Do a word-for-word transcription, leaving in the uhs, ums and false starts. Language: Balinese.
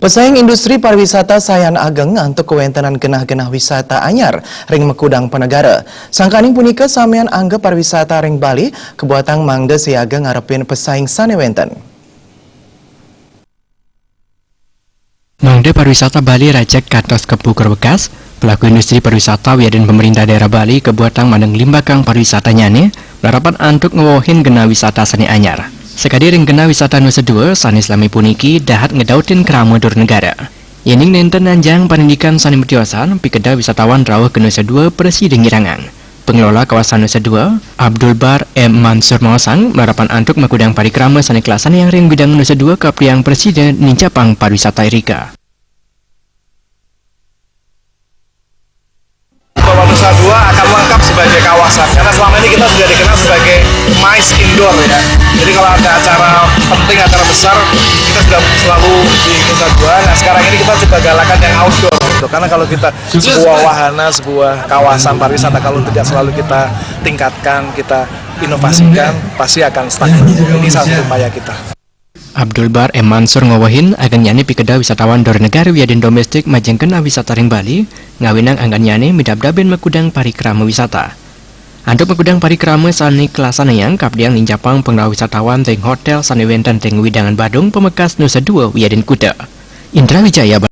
Pesaing industri pariwisata sayan ageng antuk kawéntenan genah-genah wisata anyar ring makudang panegara. Sangkaning punika samian angga pariwisata ring Bali kabuatang mangda siaga ngarepin pesaing sané wénten. Mangda pariwisata Bali rajeg kantos kebug wekas, pelaku industri pariwisata wiadin pemerintah daerah Bali kabuatang madan nglimbakang pariwisatanyané, larapan antuk ngwewehin genah wisata sané anyar. Sakadi ring genah wisata Nusa Dua sané salami puniki dahat ngedautin krama Dura Negara. Yéning nénten nanjang panindikan sané matiosan, pikeda wisatawan rauh ka Nusa Dua prasida ngirangang. Pengelola kawasan Nusa Dua, Abdul Bar M Mansur maosang, larapan antuk makudang parikrama sané kalaksanayang ring bidang Nusa Dua kapdiang prasida nincapang pariwisata irika. Bahwa Nusa Dua akan lengkap sebagai kawasan, karena selama ini kita sudah dikenal sebagai MICE Indoor, ya. Jadi kalau ada acara penting, acara besar, kita sudah selalu di Nusa Dua. Nah, sekarang ini kita coba galakan yang outdoor, gitu. Karena kalau kita sebuah wahana, sebuah kawasan pariwisata, kalau tidak selalu kita tingkatkan, kita inovasikan, pasti akan stagnan. Ini salah satu upaya kita. Abdul Bar M Mansur ngwewehin, anggannyané pikeda wisatawan Dura Negara wiadin domestik majeng genah wisata ring Bali, ngawinang anggannyané midabdabin makudang parikrama wisata. Antuk makudang parikrama sané kalaksanayang kapdiang nincapang pangrauh wisatawan ring hotél sané wénten ring wewidangan Badung, pamekas Nusa Dua wiadin Kuta. Indra Wijaya.